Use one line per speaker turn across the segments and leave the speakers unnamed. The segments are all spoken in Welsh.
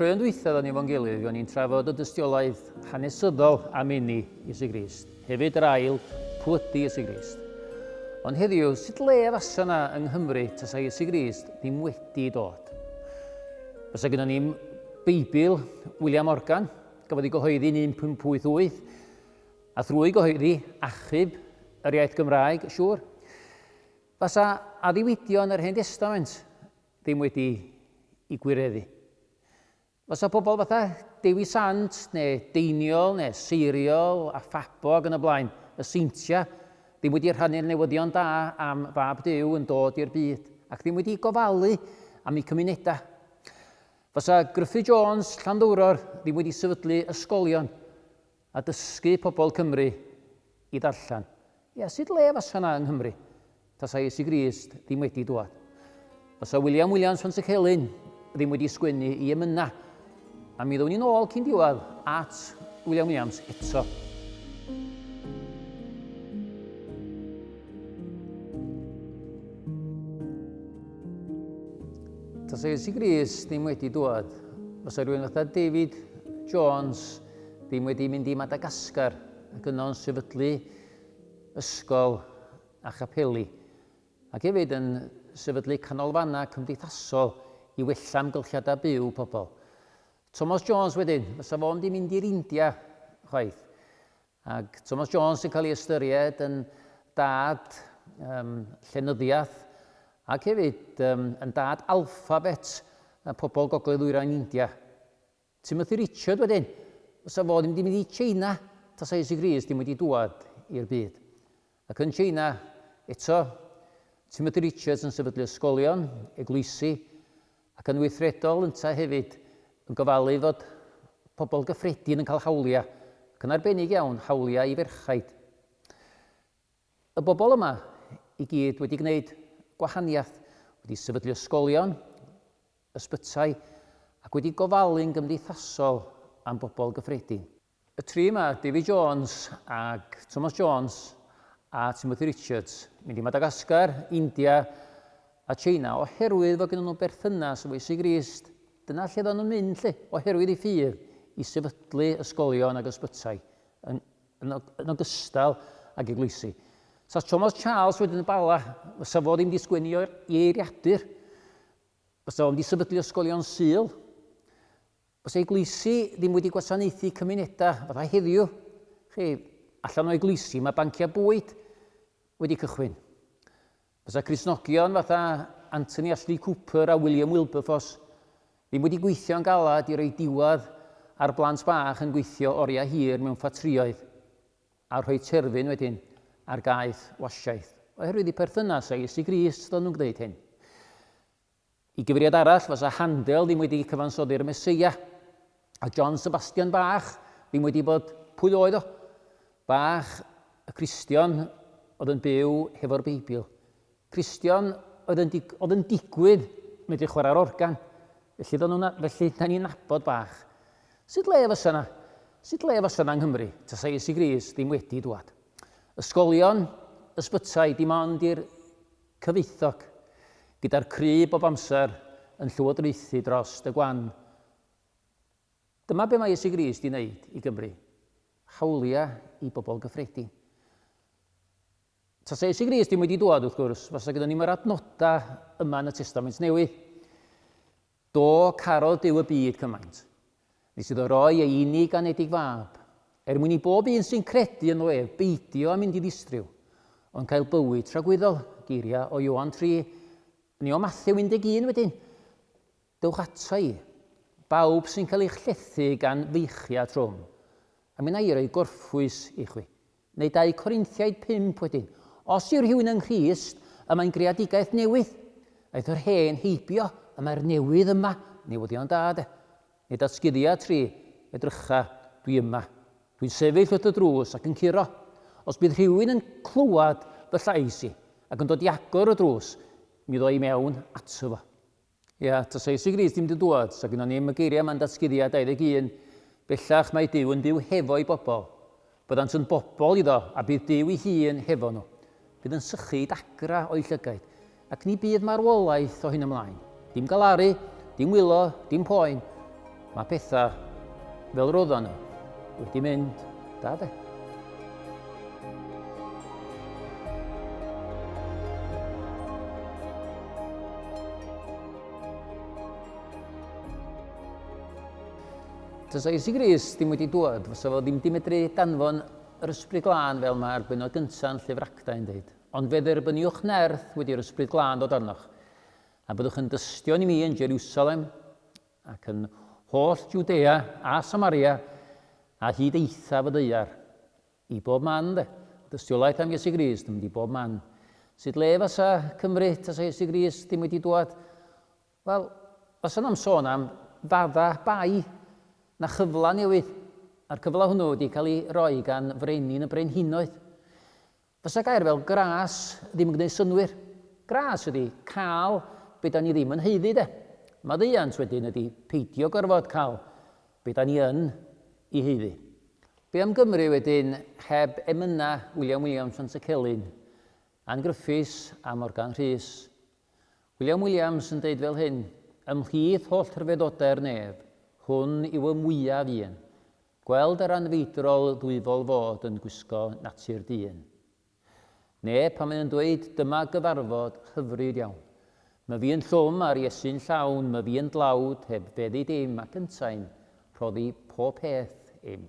Troeon dwytha oedden ni efo'n gilydd, fuon ni'n trafod y dystiolaeth hanesyddol am eni Iesu Grist, hefyd yr ail plydu Iesu Grist. Ond heddiw, sut le fasa yna yng Nghymru tasai Iesu Grist ddim wedi dod? Fysa gyda ni'n Beibl William Morgan, gafodd ei gyhoeddi yn 1588, a thrwy gyhoeddi achub yr iaith Gymraeg, siŵr. Fasa addewidion yr Hen Destament ddim wedi i gwireddu. Fysa pobl fatha Dewi Sant neu Deiniol neu Seiriol a Phabo ac yn y blaen, y seintiau, ddim wedi rhannu'r newyddion da am Fab Duw yn dod i'r byd ac ddim wedi gofalu am eu cymunedau. Fysa Gruffydd Jones, Llanddowror, ddim wedi sefydlu ysgolion a dysgu pobl Cymru i ddarllen. Ia, sut le fasa 'na yng Nghymru tasai Iesu Grist ddim wedi dwad? Fysa William Williams Pantycelyn ddim wedi sgwennu i emyna. A mi ddown ni'n ôl cyn diwedd at William Williams eto. Tasai Iesu Grist ddim wedi dwad, fysa rhywun fatha David Jones Ddim wedi mynd i Madagascar ac yno'n sefydlu ysgol a chapeli, ac hefyd yn sefydlu canolfannau cymdeithasol i wella amgylchiadau byw pobl. Thomas Jones wedyn, fysa fo'm di mynd i'r India chwaith. Ac Thomas Jones yn cael ei ystyried yn dad um, llenyddiaeth ac hefyd um, yn dad alffabet y pobl Gogledd Ddwyrain India. Timothy Richard wedyn, fysa fo ddim wedi mynd i China tasa Iesu Grist ddim wedi dŵad i'r byd. Ac yn China, eto, Timothy Richards yn sefydlu ysgolion, eglwysi, ac yn weithredol ynta hefyd yn gofalu fod pobl gyffredin yn cael hawliau, ac yn arbennig iawn hawliau i ferchaid. Y bobl yma i gyd wedi gwneud gwahaniaeth, wedi sefydlu ysgolion, ysbytai ac wedi gofalu'n gymdeithasol am bobl gyffredin. Y tri yma, David Jones ac Thomas Jones a Timothy Richards, mynd i Madagascar, India a China oherwydd fod gen nhw berthynas efo Iesu Grist. Dyna lle oedden nhw'n mynd 'lly, oherwydd eu ffydd i sefydlu ysgolion ac ysbytai yn, yn, yn ogystal ag eglwysi. Sa Thomas Charles wedyn yn Bala, fysa fo ddim 'di sgwennu o'r eiriadur. Fysa fo'n mynd i sefydlu ysgolion Sul? Fysa eglwysi ddim wedi gwasanaethu cymunedau fatha heddiw? Chi, allan o eglwysi mae banciau bwyd wedi cychwyn. Fysa Cristnogion fatha Anthony Ashley Cooper a William Wilberforce ddim wedi gweithio'n galad i roi diwedd ar blant bach yn gweithio oriau hir mewn ffatrïoedd. A rhoi terfyn wedyn ar gaeth wasiaeth. Oherwydd eu perthynas â Iesu Grist roedden nhw'n gwneud hyn. I gyfeiriad arall, fasa Handel ddim wedi cyfansoddi'r Meseia, a John Sebastian Bach ddim wedi bod pwy oedd o. Bach, y Cristion oedd yn byw hefo'r Beibl. Cristion oedd yn, oedd yn digwydd medru chwarae'r organ. Felly, nhw'n, felly da ni'n nabod bach. Sut le fysa yna? Sut le fysa yna yng Nghymru tasai Iesu Grist ddim wedi dwad? Ysgolion, ysbytai, dim ond i'r cyfoethog, gyda'r cry bob amser yn llywodraethu dros y gwan. Dyma be mae Iesu Grist di wneud i Gymru. Hawliau i bobl gyffredin. Tasa Iesu Grist ddim wedi dŵad, wrth gwrs, fasa gyda ni'm yr adnodau yma yn y Testament Newydd. Do, carodd Duw y byd cymaint, nes iddo roi ei unig anedig fab, er mwyn i bob un sy'n credu ynddo ef beidio â mynd i ddistryw, ond cael bywyd tragwyddol, geiriau o Ioan 3, neu o Mathew 11 wedyn. Dewch ata i, bawb sy'n cael eich llethu gan feichiau trwm, a mi wna i roi gorffwys i chwi. Neu 2 Corinthiaid 5 wedyn. Os yw rhywun yng Nghrist, y mae'n greadigaeth newydd. Aeth yr hen heibio, y mae'r newydd yma. Newyddion da, de. Neu Datguddiad 3, edrycha, dwi yma. Dwi'n sefyll wrth y drws ac yn curo. Os bydd rhywun yn clywed fy llais i, ac yn dod i agor y drws, mi ddo i mewn ato fo. Ia, tasa Iesu Grist ddim 'di dŵad, 'sa gynnon ni'm y geiriau yma yn Datguddiad 21, Bellach mae Duw yn byw hefo'i bobl. Byddant yn bobl iddo, a bydd Duw ei hun hefo nhw. Bydd yn sychu eu dagrau o'u llygaid, ac ni bydd marwolaeth o hyn ymlaen. Dim galaru, dim wylo, dim poen. Mae pethau fel roeddan nhw wedi mynd da de. Tasa Iesu Grist ddim wedi dŵad, fysa fo ddim 'di medru danfon yr Ysbryd Glân fel mae'r bennod gyntaf yn Llyfr Actau yn dweud. Ond fe dderbyniwch nerth wedi i'r Ysbryd Glân ddod arnoch, a byddwch yn dystion i mi yn Jerusalem ac yn holl Jwdea a Samaria a hyd eithaf y ddaear. I bob man, de. Dystiolaeth am Iesu Grist yn mynd i bob man. Sut le fasa Cymru tasa Iesu Grist ddim wedi dŵad? Wel, fasa na'm sôn am fadda bai na chyfla newydd, a'r cyfla hwnnw wedi cael ei roi gan frenin y brenhinoedd. Fysa gair fel gras ddim yn gwneud synnwyr. Gras ydi cael be da ni ddim yn haeddu de. Maddeuant wedyn ydi peidio gorfod cael be da ni yn i haeddu. Be am Gymru wedyn heb emynau William Williams Pantycelyn, Ann Griffiths a Morgan Rhys? William Williams yn deud fel hyn, Ymhlith holl rhyfeddodau'r nef, hwn yw y mwyaf un, Gweld yr anfeidrol ddwyfol fod yn gwisgo natur dyn. Ne, pan mae o'n dweud, Dyma gyfarfod hyfryd iawn. My fi yn llwm a'r Iesu'n llawn, my fi yn dlawd, heb feddu dim, ac yntau'n rhoddi pob peth im.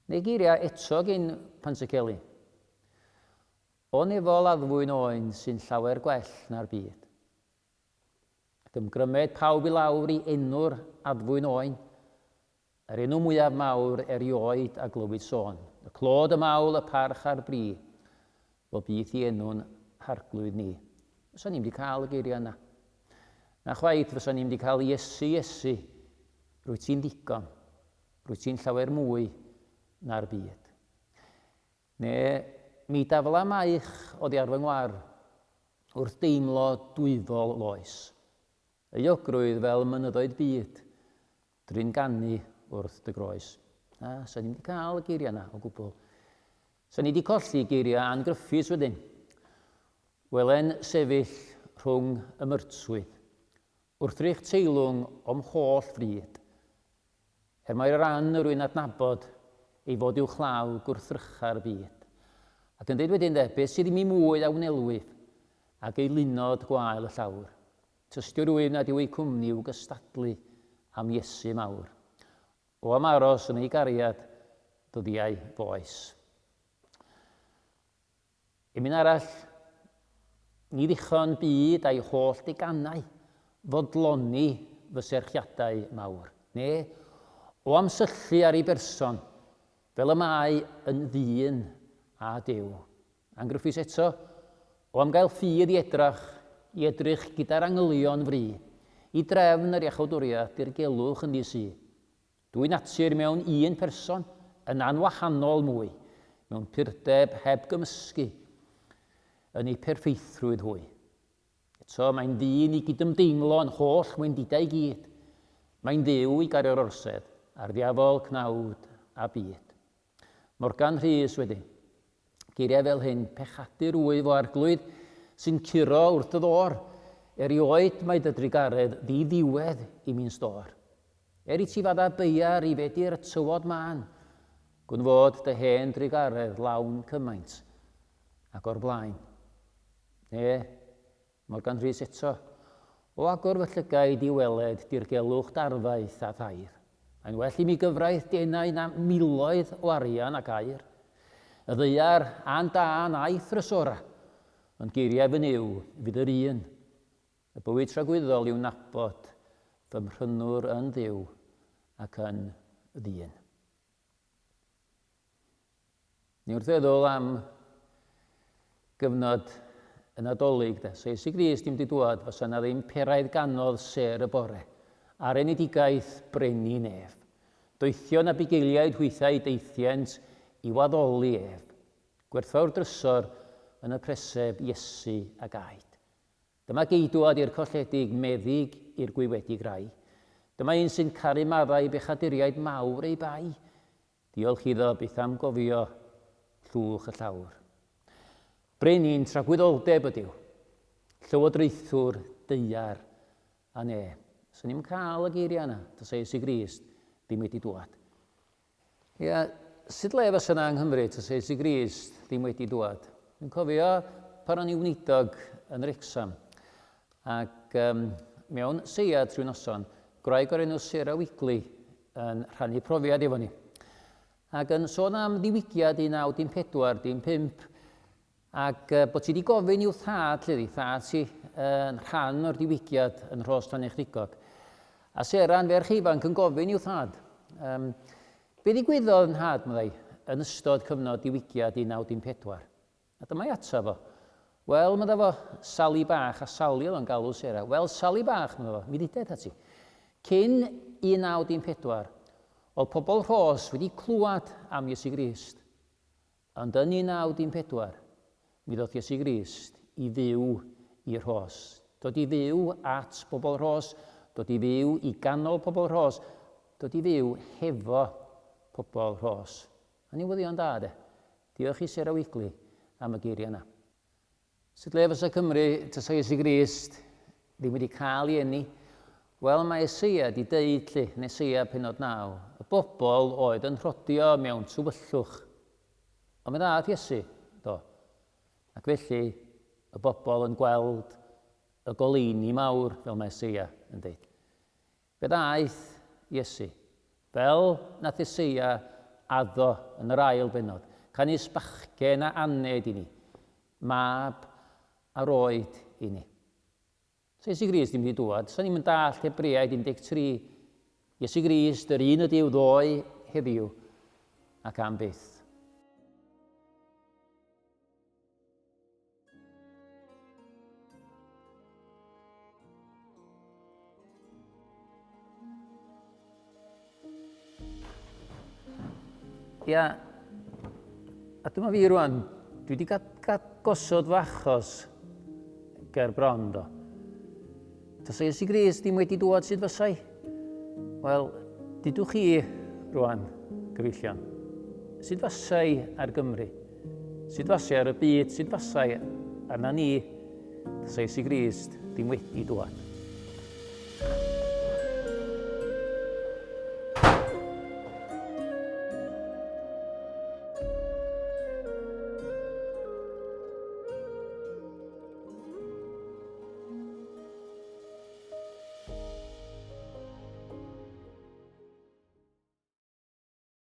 Neu geiriau eto gin Pantycelyn. O nefol addfwyn oen sy'n llawer gwell na'r byd. Ac ymgrymed pawb i lawr i enw'r addfwyn oen, yr enw mwyaf mawr erioed a glywyd sôn, y clod, y mawl, y parch a'r bri, fo byth i enw'n Harglwydd ni. Fysa ni'm 'di cael y geiriau yna. Na chwaith fysa ni'm 'di cael Iesu, Iesu, rwyt ti'n ddigon, rwyt ti'n llawer mwy na'r byd. Neu, mi dafla maich oddi ar fy ngwar, wrth deimlo dwyfol loes. Euogrwydd fel mynyddoedd byd, drin ganu wrth dy groes. Na, sa ni'm 'di cael y geiriau 'na o gwbl. Sa ni 'di colli geiriau Ann Griffiths wedyn. Wele'n sefyll rhwng y myrtwydd, wrthrych teilwng o'm holl fryd, Er mai'r ran yr wy'n adnabod ei fod uwchlaw gwrthrychau'r byd. Ac yn dweud wedyn de, beth sydd i mi mwy a wnelwyf ag eilunod gwael y llawr? Tystio rwyf nad yw eu cwmni i'w gystadlu am Iesu mawr. O am aros yn ei gariad ddyddiau f'oes. Emyn arall, Ni ddichon byd a'i holl deganau fodloni fy serchiadau mawr. Ne, o am syllu ar ei berson, fel y mae yn ddyn a Duw. Ann Griffiths eto, O am gael ffydd i edrach, i edrych gyda'r angylion fri, i drefn yr iachawdwriaeth dirgelwch ynddi sy. Dwy natur mewn un person, yn anwahanol mwy, mewn purdeb heb gymysgu, yn eu perffeithrwydd hwy. Eto, mae'n ddyn i gydymdeimlo yn holl wendidau i gyd. Mae'n Dduw i gario'r orsedd, a'r ddiafol, cnawd a byd. Morgan Rhys wedyn. Geiriau fel hyn, Pechadur wyf o Arglwydd, sy'n curo wrth dy ddôr. Erioed mae dy drugaredd ddi-ddiwedd i mi'n stôr. Er i ti fadda beiar i fedi'r tywod mân, gwn fod dy hen drugaredd lawn cymaint ag o'r blaen. Ne, Morgan Rhys eto. O agor fy llygaid i weled dirgelwch darfaith a thair. Mae'n well i mi gyfraith denau na miloedd o arian ac aur. Y ddaear a'n dân a'i thrysora, ond geiriau fy Nuw fydd yr un. Y bywyd tragwyddol i'w nabod fy mhrynwr yn Dduw ac yn ddyn. Ni wrth feddwl am gyfnod y Nadolig, de. So Iesu Grist ddim wedi dŵad, fysa na ddim peraidd ganodd sêr y bore, ar enedigaeth brenin ef. Doethion a bugeiliaid hwythau deithient i waddoli ef. Gwerthfawr drysor yn y preseb Iesu a gaed. Dyma geidwad i'r colledig, meddyg i'r gwywedig rai. Dyma un sy'n caru maddau bechaduriaid mawr ei bai. Diolch iddo byth am gofio llwch y llawr. Brenin tragwyddoldeb ydyw, llywodraethwr daear a ne. Swn ni'm cael y geiriau yna, tasa Iesu Grist ddim wedi dŵad. Ia, sut le fysa yna yng Nghymru tasa Iesu Grist ddim wedi dŵad? Dwi'n cofio pan o'n i weinidog yn Wrecsam, ac um, mewn seiad rhyw noson, gwraig o'r enw Sarah Wigley yn rhannu profiad efo ni. Ac yn sôn am ddiwygiad 1914, dim 5, Ac bod ti wedi gofyn i'w thad, lle di, thad ti yn rhan o'r diwygiad yn Rhos Llanechrigog. A Sera'n ferch ifanc yn gofyn i'w thad, um, be ddigwyddodd nhad, meddai, yn ystod cyfnod diwygiad 1914? A dyma'i ateb fo. Wel, medda fo, Sali bach, a Sali oedd o'n galw Sera. Wel, Sali bach, medda fo, mi dduded ti. Cyn 1914, oedd pobl Rhos wedi clywed am Iesu Grist. Ond yn 1914, mi ddoth Iesu Grist i fyw i'r Rhos. Dod i fyw at bobl Rhos, dod i fyw i ganol pobl Rhos, dod i fyw hefo pobl Rhos. A newyddion da, de. Diolch i Sarah Wigley am y geiriau yna. Sut le fysa Cymru tasa Iesu Grist ddim wedi cael ei eni? Wel, mae Eseia di deud lly, yn Eseia penod 9, y bobl oedd yn rhodio mewn tywyllwch. Ond mi ddaeth Iesu, do. Ac felly, y bobl yn gweld y goleuni mawr, fel mae Eseia yn deud. Fe ddaeth Iesu, fel nath Eseia addo yn yr ail bennod, canys bachgen a aned i ni, mab a roed i ni. Sa Iesu Grist ddim wedi dŵad, sa ni'm yn dallt Hebreaid 13. Iesu Grist, yr un ydyw ddoe, heddiw, ac am byth. Ia, a dyma fi rwan, dwi wedi gosod fy achos ger bron do. Tasa Iesu Grist ddim wedi dŵad sut fasai? Wel, dudwch chi rwan, gyfeillion, sut fasai ar Gymru? Sut fasai ar y byd? Sut fasai arna ni? Tasa Iesu Grist ddim wedi dŵad.